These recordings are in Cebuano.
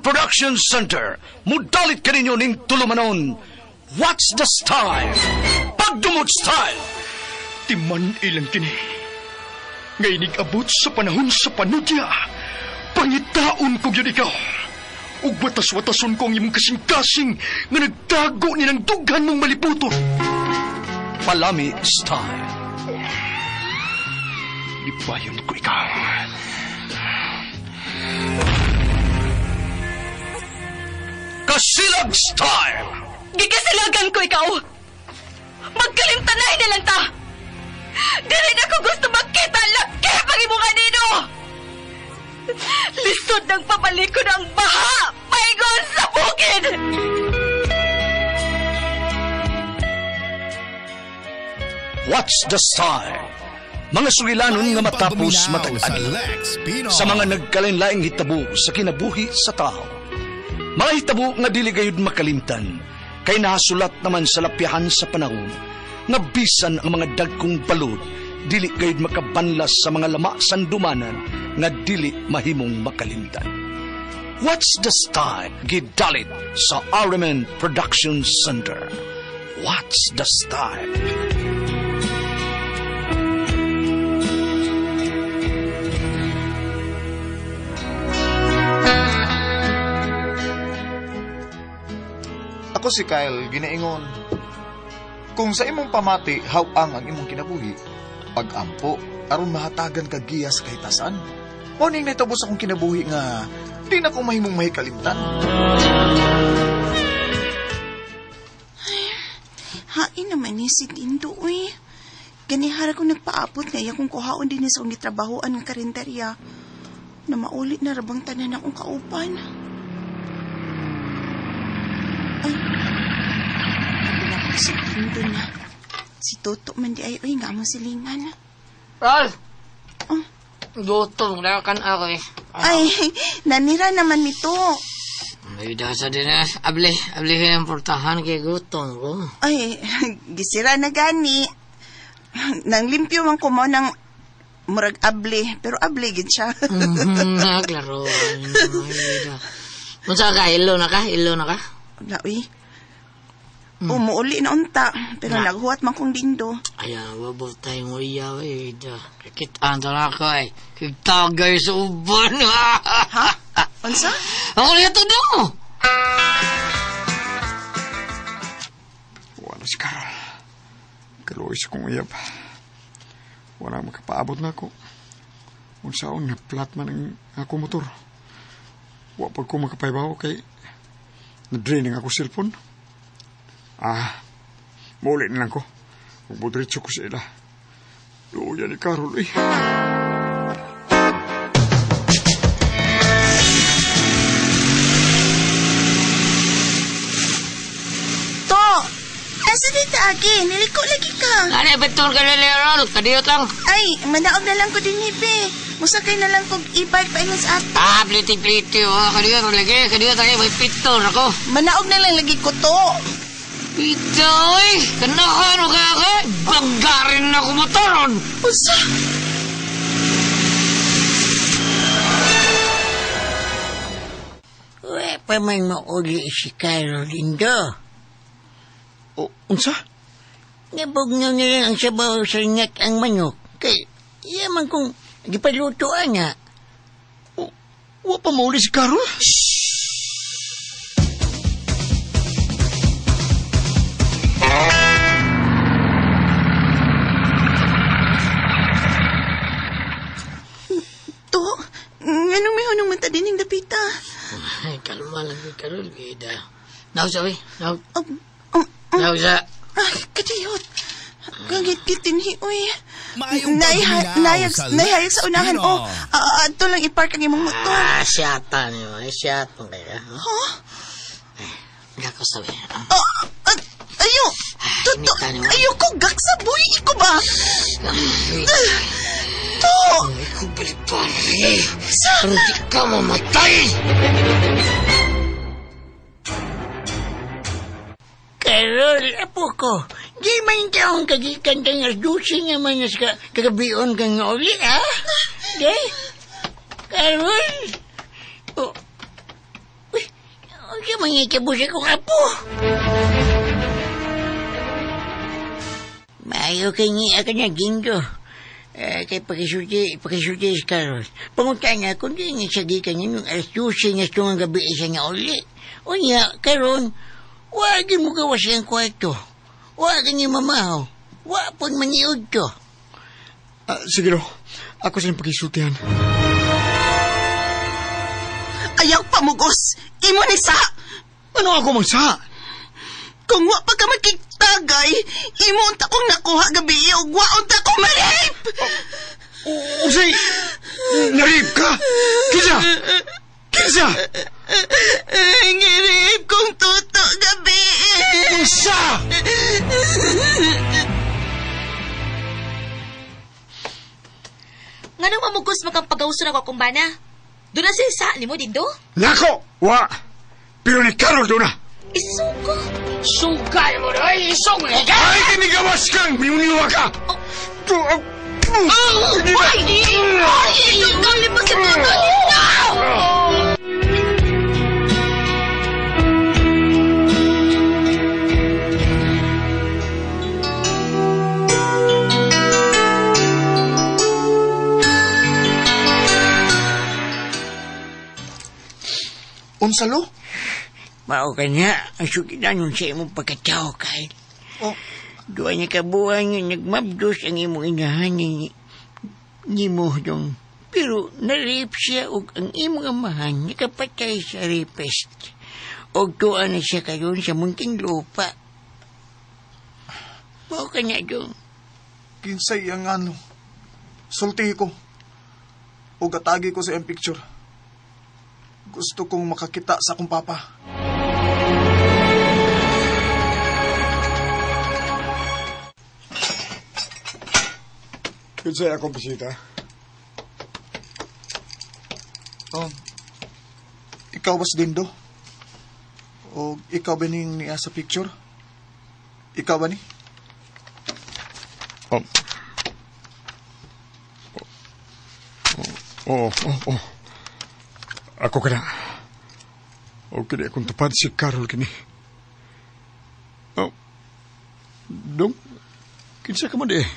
Production Center. Mudalit kaninyo ning tulumanon. What's the style? Pagdumot style! Timan ilang kini. Ngay abot sa panahon sa panudya. Pangitaon ko yun ikaw. Ug watas-watason ko ang imong kasing-kasing nga nagtago ni ng dughan mong maliputon. Palami style. Lipayon ko ikaw. Kasilag style! Gikasilagan ko ikaw! Magkalimtanay na lang ta! Dili na ko gusto magkita laki pag imong anino! Lisod ng pabalikon ang baha! Paingon sa bukid! What's the style? Mga sugilanon nga matapos matag-adlaw. Sa mga nagkalain-laing hitabo sa kinabuhi sa tao. Mga hitabo nga dili gayud makalimtan, kay nahasulat naman sa lapyahan sa panahon, nga bisan ang mga dagkong balod, dili gayud makabanlas sa mga lama sandumanan, nga dili mahimong makalimtan. What's the style? Gidalit sa RMN Production Center. What's the style? Ako si Kyle, ginaingon. Kung sa imong pamati, hawang ang imong kinabuhi, pag-ampo, aron mahatagan ka giya sa kahitasan. Morning na itabos akong kinabuhi nga, di na ko mahimong mahikalimtan. Ay, hain naman ni si Dindo, uy. Ganihara kong nagpaabot nga iya kong kuhaon din sa akong gitrabahoan ng karinderya. Na maulit na rabang tanan akong kauban. Ay, si Dindo na. Si Toto man di ay, uy, nga mo silingan. Rol! Oh. Gutom na kan ako eh. Ay, nanira naman nito. May dasa din eh. Abli, abli ang portahan kay gutom ko. Ay, gisira na gani. Nang limpyo man ko mo ng murag abli, pero abli gid siya. Klaro. Unsa ka, ilo na ka? Ilo na ka? Wala, uy. Umuuli na unta, pero na. Naghuwat man kong Dindo. Ay, wabot tayo mo iya, eh. Kitaan to na ako, eh. Kigtagay sa uban. Ha? Unsa? Ako niya to do! Wala si Carol. Kaluoy sa kong uyab. Wala makapaabot na ako. Unsaon, na-flat man ang akong motor. Wa pag ko makapaybaw kay na-drain ang akong cellphone. Ah, muli na lang ko. Magbudritso ko sa ila. Luya ni Carol, eh. To! Asa dito, Agi? Niliko lagi ka. Ano, betul ka na, Lerol. Kadiyot lang. Ay, manaog na lang ko din, Hibe. Musakay na lang kong e-bike pa ingon sa ato. Ah, pliti-pliti. Oh. Kadiyot lagi. Kadiyot lagi. May pito na ko. Manaog na lang lagi ko to. Pito, oy! Kanahan o kaya ka? Banggarin na ako motoron! Usa! Uwe pa man mauli si Carol Lindo. O, unsa? Nabugnaw na lang ang sabaw sa ingat ang manok. Kay, iya man kung gipalutoan nga. O, wa pa mauli si Carol? To, nganong may hunong mata din yung dapita? Ay, kalma lang kay Carol, gida. Nausa, uy. Nausa. Ay, kadiyot. Gagit-gitin, uy. Maayong Naihayag sa unahan, oh. Ato lang ipark ang imong motor. Ah, siyata niyo. Ay, siyata kaya. Huh? Ay, gakasabi. Ayo! Toto! Ayoko, gaksaboy! Iko ba? To! Ay, ko balipari! Pero di ka mamatay! Carol, apo ko, di man taong kagikan kang alas 12 naman sa kagabion kang uli, ha? Di? Carol? Oh. Uy, Unsa man nahitabo sa akong apo? Maayo kay niya ka na, Dindo. Kay pakisulti si Carol. Pangunta niya kung di niya sagikan niya nung 12:00 niya tungang gabi isa niya uli. O niya, karon, wag mo gawa siyang kwarto. Wag niya mamahaw. Wa pon maniud to. Sige lo, ako siyang pakisultihan. Ayaw pamugos! Imo ni sa! Ano ako magsa? Kung wa pa ka makigtagay, imo unta kong nakuha gabi ug wa unta ko ma-rape! Usay! Na-rape ka? Kinsa? Kinsa? Ngirape kong tuto gabi. Unsa? Nganong mamugos makang pagawson ako akong bana? Doon na siya sa ni mo, Dindo? Nako! Wa! Pero ni Carol doon na! Isuko! Sugay mo na! Isog na ka! Ay, kinigawas kang! Miuniwa ka! Oh! Ay! Ay! Isuko! Lima si Toto! Unsa lo? Mao ka niya, ang sugilanon sa imong pagkatao, Kyle. Oh. Duha niya kabuhan nga nagmabdos ang imong inahan ni mo dong. Pero na-rape siya og ang imong amahan nakapatay sa rapist. Og tuwa na siya karon sa munting lupa. Mao ka niya dong. Kinsay ang ano? Sulti ko. O gatagi ko sa iyang picture. Gusto kong makakita sa akong papa. Kinsay akong bisita? Oh, ikaw ba si Dindo? O ikaw ba ning niya sa picture? Ikaw ba ni? Oh. Oo, oo. Ako ka na. O kini akong tupad si Carol kini. Oh. Dong, kinsa ka man di eh?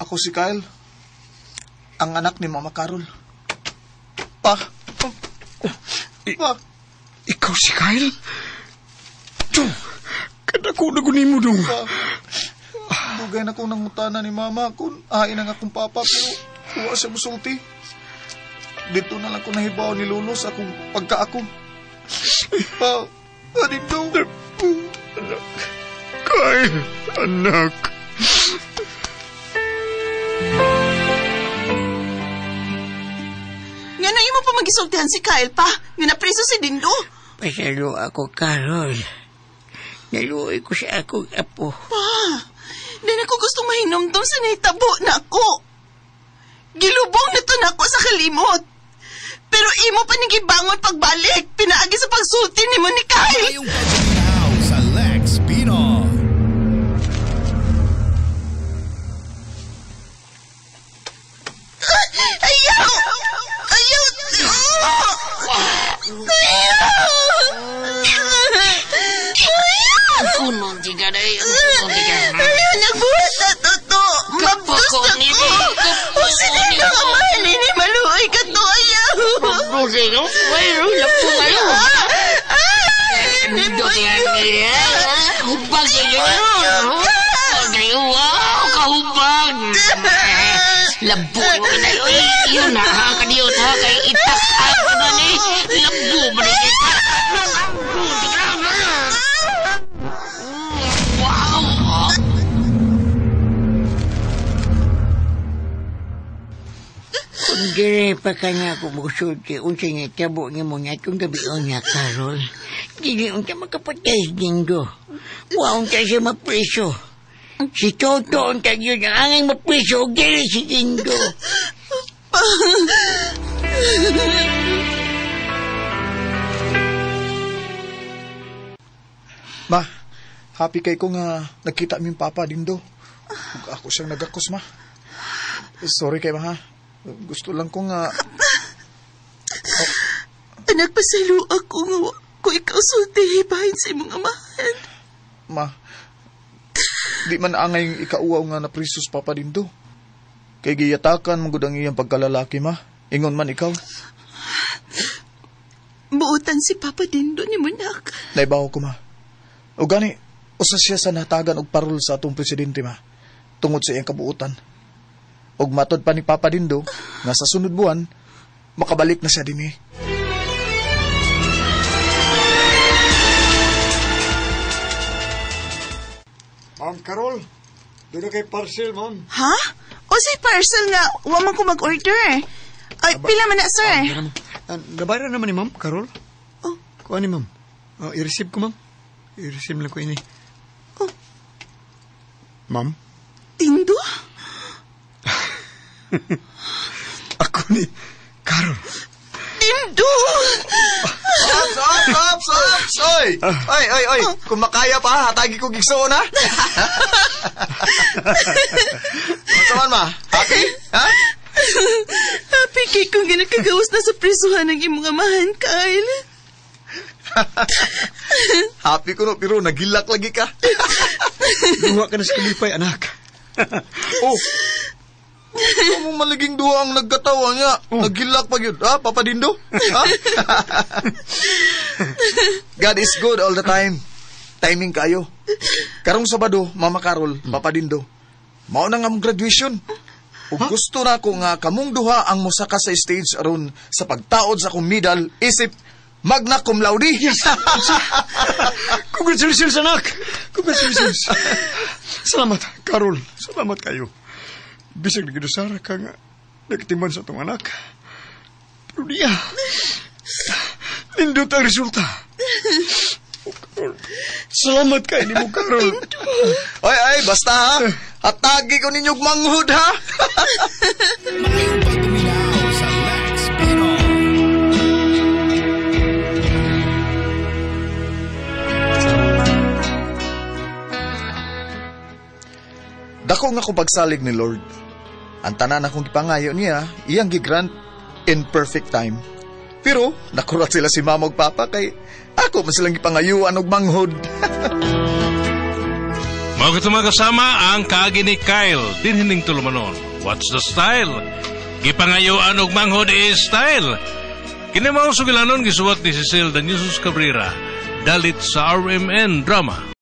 Ako si Kyle. Ang anak ni Mama Carol. Pa! Pa! Ikaw si Kyle? Dong, kadako na gunin mo, Dong. Pa! Dugay na ko nang mutana ni Mama kung ain ang akong papa pero wa siya musulti. Dito na lang ko nahibaw ni Lolo sa akong pagkaako. Pa! Pa, Dindo! Anak! Kyle! Anak! Nga na imo pa magisultihan si Kyle pa. Nga napreso si Dindo. Pasalo ako, Carol. Naluoy ko sa akong apo. Pa, di na ko gustong mahinomdom sa nahitabo na ako. Gilubong na to na ako sa kalimot. Pero imo pa ni gibangon pagbalik. Pinaagi sa pagsulti ni mo ni Kyle. Ngayong pagbinaw sa Lex Pinoy. Ayaw! Ayaw! Ayaw! Kunon di ka na eh. Kunon di ka. Ayaw, nagbuhat na toto. Mabdos na ko. O sinino nga mahal ni maluoy ka to. Ayaw! Mabdos ka. Ay, lapo kayo. Nindot yan. Hubag kayo. Hubag kayo. Wow, kahubag. Labo mo ka na. Uy, yun na. Ha, kadiyo ha. Kay itak ako na ni. Labo mo na itak. Wow! Kung dili pa ka niya ako musulti, unsa niya tabo niya mo niya itong gabi o niya, Carol. Dili unsa makapatay si Dindo. Wa unsa siya mapriso. Si Toto unsa yun ang angay mapriso, ug dili si Dindo. Ma, happy kay ko nga nagkita ming papa, Dindo. Ug ako siyang nagakos, ma. Sorry kay ma, ha. Gusto lang ko nga... Anak, pasalo ako nga ko ikaw sulti bahin sa imong amahan. Ma, di man angay ikauwaw nga naprisos Papa Dindo. Kay giyatakan man gud ang iyang pagkalalaki, ma. Ingon man ikaw. Buotan si Papa Dindo ni Munak. Naibaw ko, ma. O gani, usa siya sa natagan og parol sa atong presidente, ma. Tungod sa iyang kabuotan. Og matod pa ni Papa Dindo, nga sa sunod buwan, makabalik na siya dinhi. Ma'am Carol, doon na kay parcel, ma'am. Ha? O say parcel nga, wa man ko mag-order. Ay, pila man na, sir? Nabayran naman ni ma'am, Carol. Oh. Kuha ni ma'am. I-receive ko, ma'am. I-receive lang ko ini. Oh. Ma'am? Dindo? Ako ni Carol. Dindo! Ops, ops, ops, ops! Oy! Oy, oy, oy! Kung makaya pa, hatagi ko gigsoon, ha? Unsa man, ma? Happy? Ha? Happy kay kung ginakagawas na sa prisuhan ng imong amahan, Kyle. Happy ko no, pero nagilak lagi ka. Duha ka na sa kalipay, anak. Oh! Kamu maliging duha ang nagkatawa niya. Oh. Nagilak pa yun. Ha, Papa Dindo? Ha? God is good all the time. Timing kayo. Karong Sabado, Mama Carol, Papa Dindo. Mao na nga mong graduation. Ug gusto na ko nga kamong duha ang mosaka sa stage aron sa pagtaod sa akong medal isip magna cum laude. Yes. Congratulations, anak. Congratulations. Salamat, Carol. Salamat kayo. Bisag nagidusara ka nga nagtiman sa itong anak. Pero niya, nindot ang resulta. Oh, Carol. Salamat kayo ni mo, Carol. Ay, ay, basta ha. Hatagi ko ninyog manghud ha. Maayong pagduminaw sa Lex Pinoy. Dako nga kong pagsalig ni Lord. Ang tanan akong gipangayo niya, iyang gigrant in perfect time. Pero nakurat sila si mama ug papa kay ako man silang gipangayuan og manghod. Mao kato mga kasama ang kaagi ni Kyle dinhining tulumanon. What's the style? Gipangayuan og manghod is style. Kini mao sugilanon gisuwat ni Cecil Daniusus Cabrera dalit sa RMN Drama.